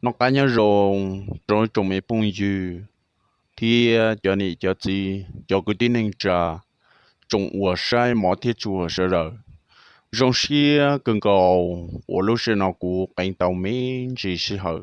Noj qab nyob zoo rau tsoom me phooj ywg thiab cov niam cov txiv, cov kwv tij neej tsa, tsoom uas saib mov thiab tshua sawv daws. Zoo siab kawg nkaus uas lub sij hawm no kuv qee tau me ntsis sij hawm,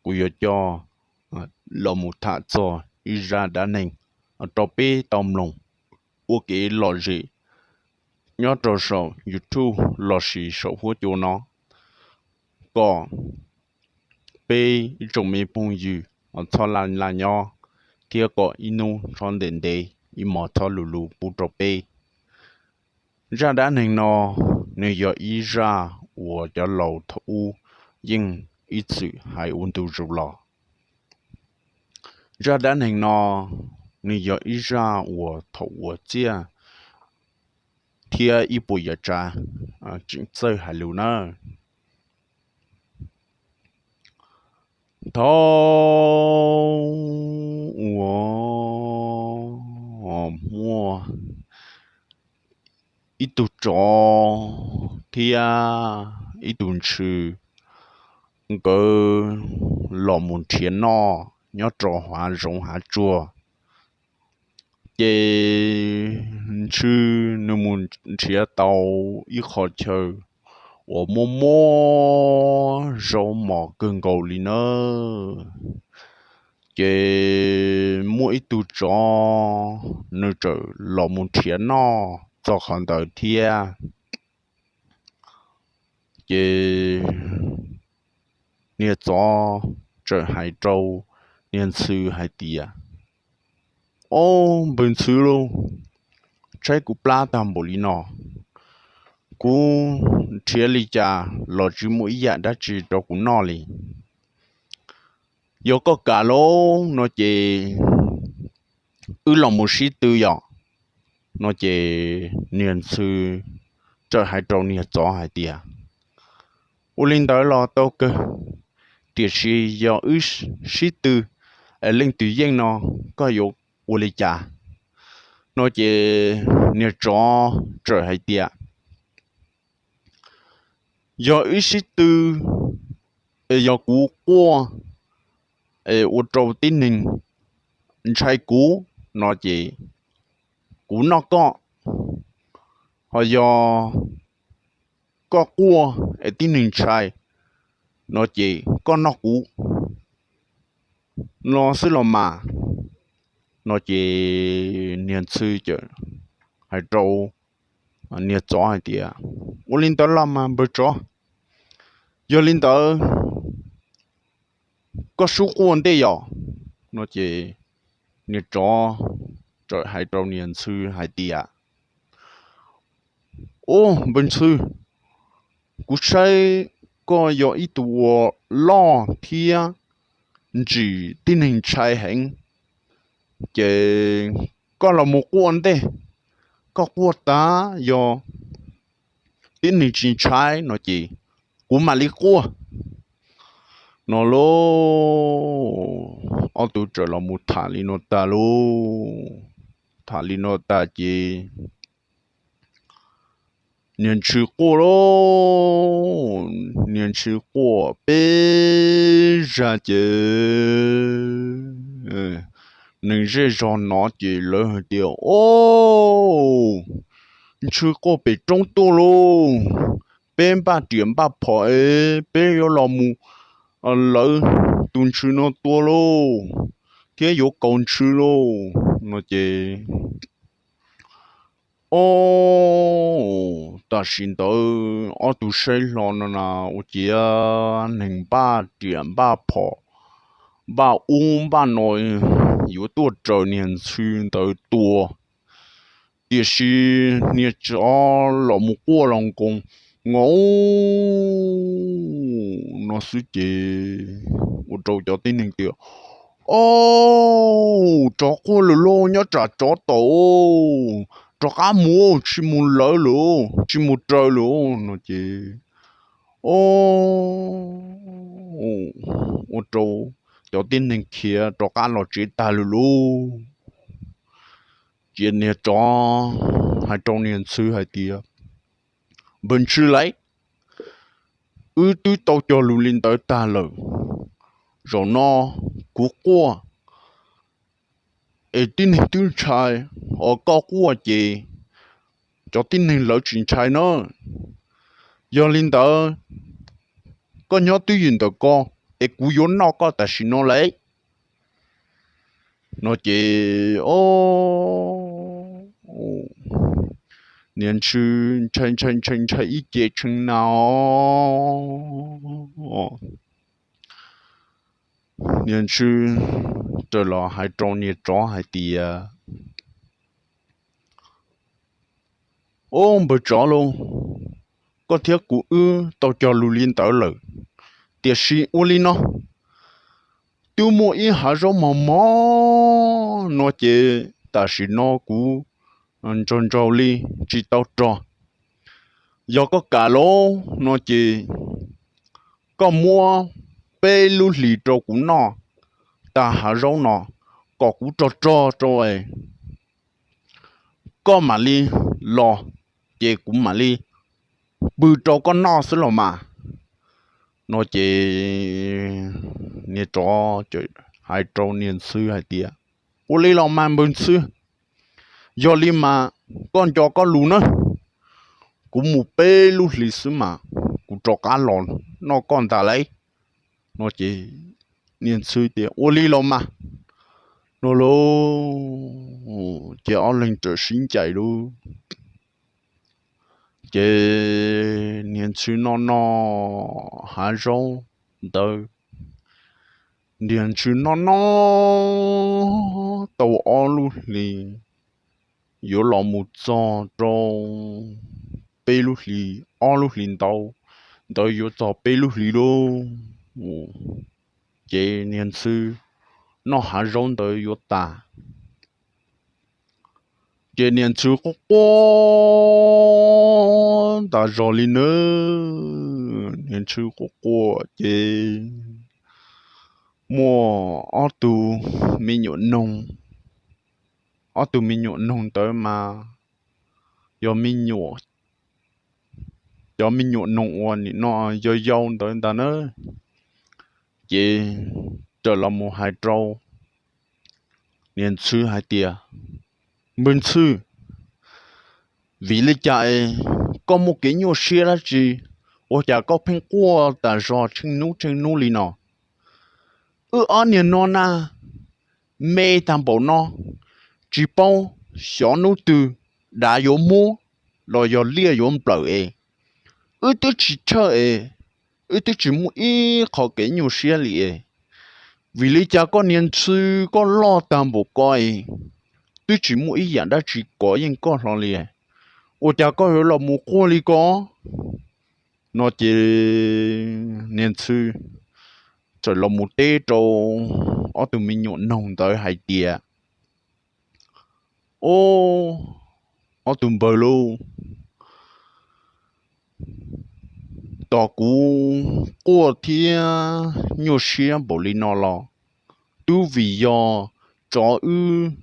kuv yuav coj los mus tham txog ib zaj dab neeg rau peb tau mloog ua kev lom zem nyob rau saum YouTube lossis saum huab cua no, kom peb ib tsoom me phooj ywg txhob laj laj nyob, thiab kom ib hnub txhob ntev ntev, ib hmos txhob luv luv pub rau peb. Zaj dab neeg no nws yog ib zaj uas cov laus thaum ub yeej ib txwm hais ua ntu zus los. Zaj dab neeg no nws yog ib zaj uas thaum uas txiaj thiab ib puas yam tsav tseem txawj hais lus nawb. Thaum uas muaj ib tug tsov thiab ib tug ntxhw, nkawd los mus nrhiav noj nyob rau hav zoov hav tsuag. Ces ntxhw nws mus nrhiav tau ib qho chaw uas muaj muaj zaub mos kawg nkaus li nawb. Ces muaj ib tug tsov nws txawm los mus nrhiav noj txog qhov ntawd thiab. Ces niag tsov txawm hais rau niag ntxhw hais tias, Ob, npawg ntxhw lauj, tshaib kuv plab tag npaum li no, kuv nrhiav li cas los tsis muaj ib yam dab tsi rau kuv noj li. Yog koj kam lauj no ces wb los mus sib tw yom. No ces niag ntxhw txawm hais rau niag tsov hais tias, Ua li ntawd los tau kawg, tiam sis yog wb sib tw es leej twg yeej no, koj yuav ua li cas? No ces niag tsov txawm hais tias, Yog wb sib tw es yog kuv quaj es ua rau tib neeg ntshai kuv no ces kuv noj koj, ho yog koj quaj es tib neeg ntshai no ces koj noj kuv no xwb los mas. No ces niag ntxhw txawm hais rau niag tsov hais tias, Ua li ntawd los mas npawg tsov, yog li ntawd koj sub quaj ntej yom. No ces niag tsov txawm hais rau niag ntxhw hais tias, Ub, npawg ntxhw, kuv saib koj yog ib tug uas loj thiab ntsim tib neeg ntshai heev, ces koj los mus quaj ntej, koj quaj tag yog tib neeg tsis ntshai no ces kuv mam li quaj. No lauj, ob tug txawm los mus tham li no tag lauj. Tham li no tag ces niag ntxhw quaj lauj, niag ntxhw quaj peb zag ces neeg zej zog hnov ces lawv hais tias, Ob, ntxhw quaj pem roob tuaj lauj, peb npaj riam npaj phom es peb yuav los mus lawv tus ntxhw no tua lauj, thiab yuav kaus ntxhw lauj. No ces, Ob, tam sim ntawd ob tug saib hlo no na ua ciav neeg npaj riam npaj phom, npaj ub npaj no yuav tuaj raws niag ntxhw ntawd tua. Tiam sis niag tsov los mus quaj los nkoos nkoos no xwb ces ua rau cov tib neeg tias, Ob, tsov quaj lawm lauj, nyob tsam tsov tom, rov qab mus, tsis mus lawv lawm, tsis mus raws lawm no ces, ob, ua rau cov tib neeg khiav rov qab los tsev tag lawm lauj. Ces niag tsov hais rau niag ntxhw hais tias, Npawg ntxhw lauj, wb twb tau cog lus li ntawd tag lawm, zaum no kuv quaj es tib neeg twb ntshai, ho koj quaj ces cov tib neeg lawv tsis ntshai na. Yog li ntawd, koj nyob twj ywm ntawm ko es kuv yuav noj koj tam sim no lauj. No ces niag ntxhw ntshai ntshai ntshai ntshai ib ce tshee na. Niag ntxhw tawm los hais rau niag tsov hais tias, Ub, npawg tsov lauj, koj thiab kuv wb tau cog lus li ntawd lawm, tiam sis ua li no, twb muaj ib hav zaub mos mos no ces tam sim no kuv ntsog ntsog li tsis tau rog. Yog koj kam lauj no ces koj muab peb lub hlis rau kuv noj tag hav zaub no kom kuv rog rog rau es koj mam li los ces kuv mam li pw rau koj noj xwb los mas. No ces niag tsov hais rau niag ntxhw hais tias, Ua li los mas npawg ntxhw, yog li mas koj nco koj lus na, kuv mus peb lub hlis xwb mas kuv rov qab los noj koj ntag lauj. No ces niag ntxhw tias, Ua li los mas. No lauj, ces ob leeg txawm sib ncaim lauj. Ces niag ntxhw noj noj hav zaub ntawd, niag ntxhw noj noj tau ob lub hlis, yuav los mus txog rau peb lub hlis, ob lub hlis ntawd, ntawd yuav txog peb lub hlis lauj. Ces niag ntxhw noj hav zaub ntawd yuav tas, ces niag ntxhw quaj quaj tas zog li nawb. Niag ntxhw quaj quaj ces muaj ob tug me nyuam noog, ob tug me nyuam noog ntawd mas yog me nyuam, cov me nyuam noog uas nim no yau yau ntawd ntag na. Ces txawm los mus hais rau niag ntxhw hais tias, Npawg ntxhw, vim li cas es koj muaj kev nyuaj siab dab tsi, ua cas koj pheej quaj tas zog tsheej hnub tsheej hnub li no? Wb ob niag no na, me tag npaum no, tsis paub xyov hnub twg dav yuav muab los yog liaj yuav nplawm es, wb twb tsis tshawj es, wb twb tsis muaj ib qho kev nyuaj siab li es. Vim li cas koj niag ntxhw, koj loj tag npaum ko es twb tsis muaj ib yam dab tsi kov yeej koj hlo li, ua cas koj yuav los mus quaj li ko? No ces niag ntxhw txawm los mus teb rau ob tug me nyuam noog ntawd hais tias, Ob, ob tug npawg lauj, tos kuv quaj thiab nyuaj siab npaum li no los twb vim yog tsov wb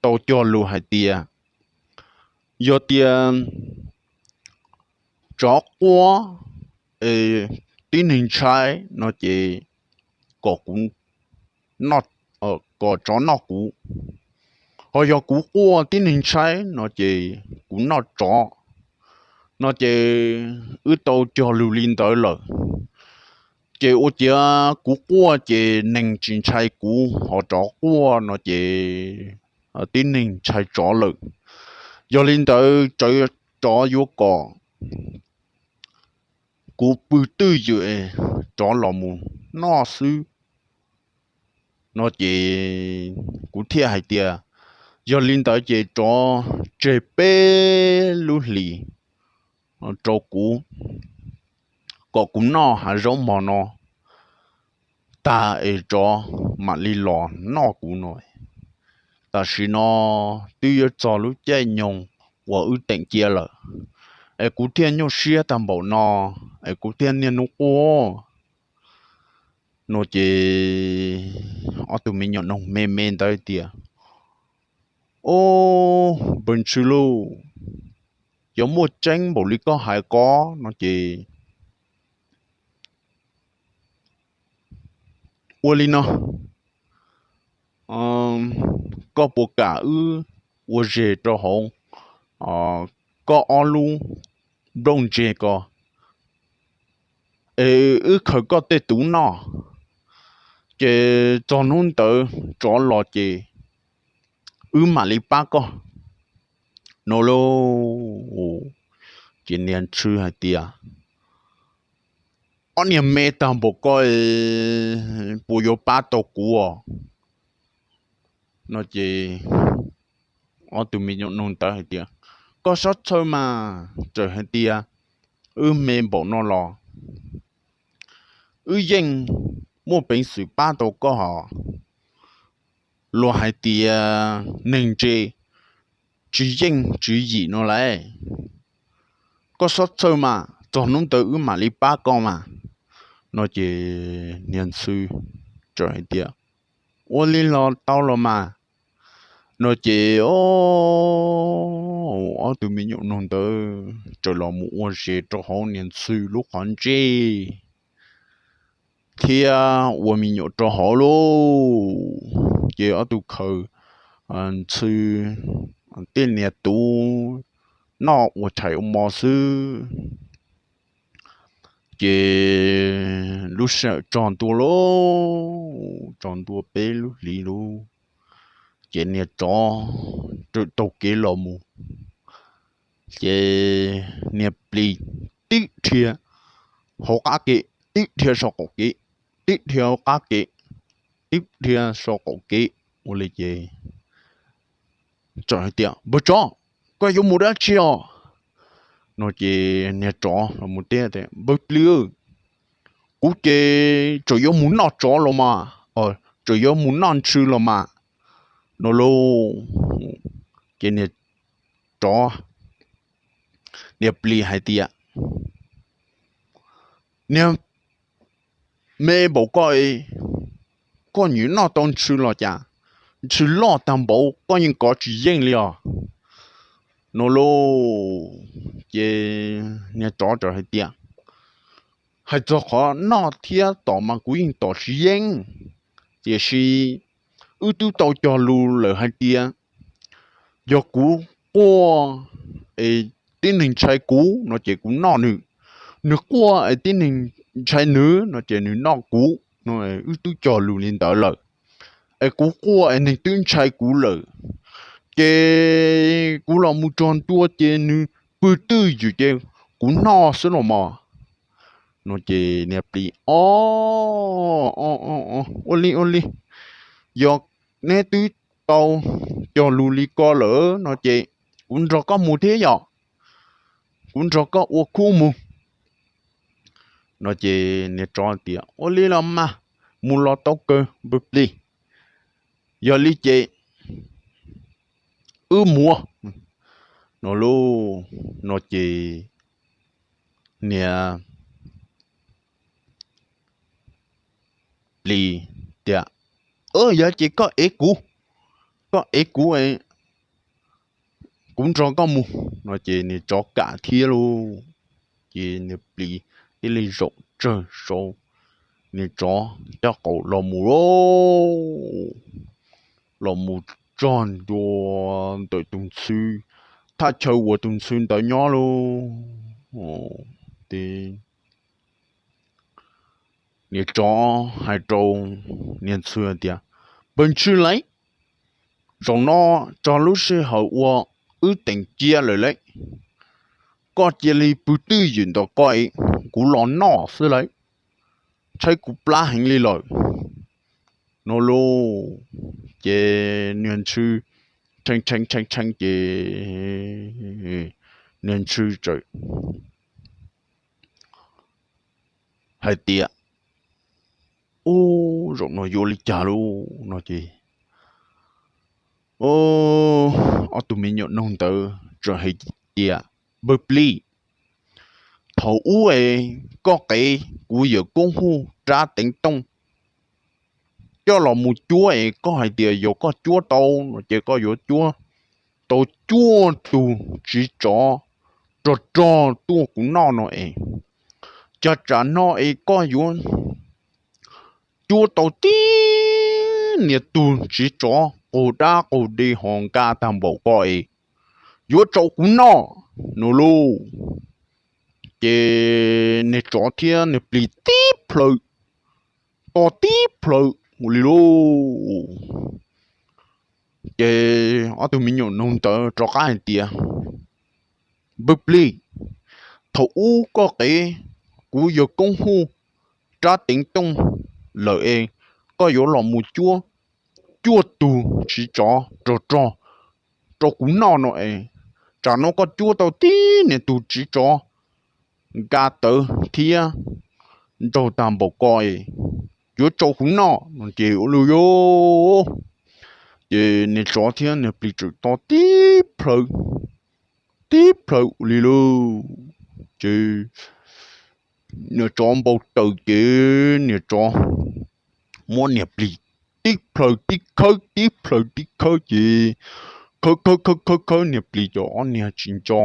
tau cog lus hais tias, yog tias tsov quaj es tib neeg ntshai no ces kom kuv, kom tsov noj kuv, ho yog kuv quaj tib neeg ntshai no ces kuv noj tsov. No ces wb tau cog lus li ntawd lawm, ces ua ciav kuv quaj ces neeg tsis ntshai kuv, ho tsov quaj no ces tib neeg ntshai tsov lawm. Yog li ntawd tsov yuav kom kuv pw twj ywm, tsov los mus noj xwb. No ces kuv thiaj hais tias, yog li ntawd ces tsov tseg peb lub hlis rau kuv, kom kuv noj hav zaub mos no tag es tsov mam li los noj kuv no. Tam sim no twb yuav txog lub caij nyoog uas wb teem cia lawm, es kuv thiaj nyuaj siab tag npaum no, es kuv thiaj niaj hnub quaj. No ces ob tug me nyuam noog me me ntawd tias, Ob, npawg ntxhw lauj, yog muaj tseeb npaum li koj hais ko no ces ua li no, koj puas kam wb ua zes rau hauv koj ob lub nplooj ntseg ko es wb khaws koj tej tub noj, ces txog hnub ntawd tsov los ces wb mam li pab koj no lauj. Ces niag ntxhw hais tias, ob niag me tag npaum ko puas yuav pab tau kuv os? No ces ob tug me nyuam nug ntawd hais tias, koj txhob txhawj mas, txawm hais tias wb me npaum no los wb yeej muaj peev xwm pab tau koj hos. Luag hais tias neeg ntse tsis yeej tswv yim no lauj. Koj txhob txhawj mas, txog hnub ntawd wb mam li pab koj mas. No ces niag ntxhw txawm hais tias, ua li los tau los mas. No ces ob tug me nyuam nug ntawd txawm los mus ua zes rau hauv niag ntxhw lub qhov ntsej thiab ua me nyuam rau hauv lauj. Ces ob tug khaws ntxhw tej niag tub noj ua tshais ua hmo xwb. Ces lub sij hawm tsaus ntuj lauj, tsaus ntua peb lub hlis lauj, ces niag tsov txawm taug kev los mus. Ces niag plis tib dhia hauv qab kev, tib dhia sau qaum kev, tib dhia hauv qab kev, tib dhia sau qaum kev ua li ces txawm hais tias, npawg tsov, koj yuav mus dab tsi os? No ces niag tsov los mus teb tias, npawg plis, kuv ces tseem yuav mus noj tsov los mas, tseem yuav mus noj ntxhw los mas. No lauj, ces niag tsov, niag plis hais tias, niag me npaum koj, koj nyiam noj tau ntxhw los cas? Ntxhw loj tag npaum koj yeej kov tsis yeej li os. No lauj, ces niag tsov txawm hais tias, hais txog qhov noj thiab tom mas kuv yeej tom tsis yeej, tiam sis wb twb tau cog lus lawm hais tias yog kuv quaj es tib neeg ntshai kuv no ces kuv noj nws, nws quaj es tib neeg ntshai nws no ces nws noj kuv no, wb twb cog lus li ntawd lawm. Es kuv quaj es neeg twb ntshai kuv lawm, ces kuv los mus txog ntua ces nws pw twj ywm ces kuv noj xwb los mas. No ces niag plis, o, ua li ua li, yog neb twb tau cog lus li ko lawm no ces kuv nrog koj mus thiab yom, kuv nrog koj ua khub mus. No ces niag tsov tias, ua li los mas, mus los tau kawg npawg plis, yog li ces wb mus no lauj. No ces niag plis tias, yog ces koj ev kuv, koj ev kuv, kuv nrog koj mus no ces niag tsov kam thiab lauj. Ces niag plis thiaj li zaum tsawg saud, niag tsov coj qaum los mus lauj, los mus txog ntua ntawm tus ntxhw, thaj chaw uas tus ntxhw ntawd nyob lauj. Ces niag tsov hais rau niag ntxhw hais tias, npawg ntxhw lauj, zaum no txog lub sij hawm uas wb teem cia lawm lauj, koj cia li pw twj ywm ntawm koj, kuv los noj xwb lauj, tshaib kuv plab heev li lawm no lauj. Ces niag ntxhw tshee tshee tshee tshee ces niag ntxhw txawm hais tias, ub, zaum no yuav li cas lauj no ces ob tug me nyuam noog ntawd txawm hais tias, npawg plis, thaum ub es koj qev kuv yawm koob hu rab teev tooj coj los mus cuab es koj hais tias yog koj cuab tau no ces koj yuav cuab tau cuaj tug txiv tsov rog rog tuaj kuv noj no es, cas tsam no es koj yuav cuab tau tib niag tug tsiv tsov qaug dab qaug di ho nka tag npaum ko es yuav tso kuv noj no lauj. Ces niag tsov thiab niag plis tib plhaw, to tib plhaw ua li lauj. Ces ob tug me nyuam nug ntawd rov qab hais tias, npawg plis, thaum ub koj qev kuv yawg koob huj rab teev tooj lawm es koj yuav los mus cuab cuaj tug tsiv tsov rog rog rau kuv noj no es, tsam no koj cuab tau tib niag tug tsiv tsov nka tawv thiab nraug tag npaum ko es yuav tso kuv noj no ces ua li lauj. Ces niag tsov thiab niag plis txawm to tib plhaw, tib plhaw ua li lauj. Ces niag tsov npau taws ces niag tsov muab niag plis tib plhaw tib khawb, tib plhaw tib khawb ces khawb khawb khawb khawb khawb niag plis cov ob niag tsis nco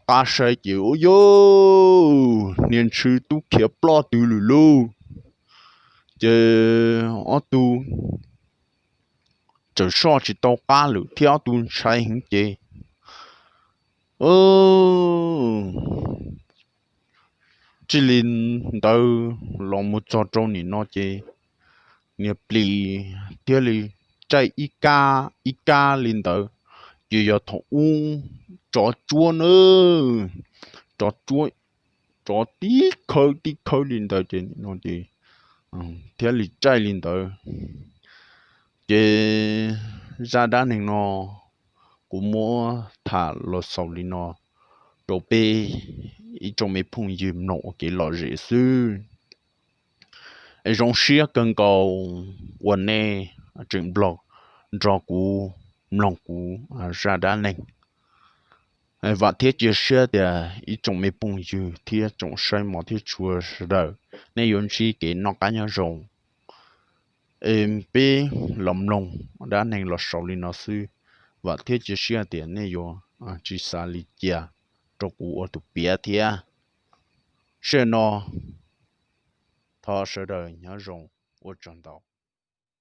qab saib ces ua li lauj, niag ntshw tub khiav ploj twg lawm lauj. Ces ob tug txawm soj tsis tau qab lawm thiab ob tug ntshai heev ces txij li ntawd los mus txog rau nim no ces niag plis thiaj li caij ib kab ib kab li ntawd, ces yog thaum ub tsov tsuab na, tsov tsuab, tsov tib khawb tib khawb li ntawd ces nim no ces thiaj li caij li ntawd. Ces zaj dab neeg no kuv muab tham los xaus li no rau peb ib tsoom me phooj ywg mloog ua kev lom zem xwb. Es zoo siab kawg nkaus uas nej tseem nrog kuv mloog kuv zaj dab neeg. Vam thiab cia siab tias ib tsoom me phooj ywg thiab tsoom saib mov thiab tshua sawv daws nej yuav ntsib kev noj qab nyob zoo. Es peb los mloog dab neeg los xaus li no xwb. Vam thiab cia siab tias nej yuav tsis xav li cia rau kuv ua tus piav thiab. Sij hawm no thov sawv daws nyob zoo, ua tsaug ntau.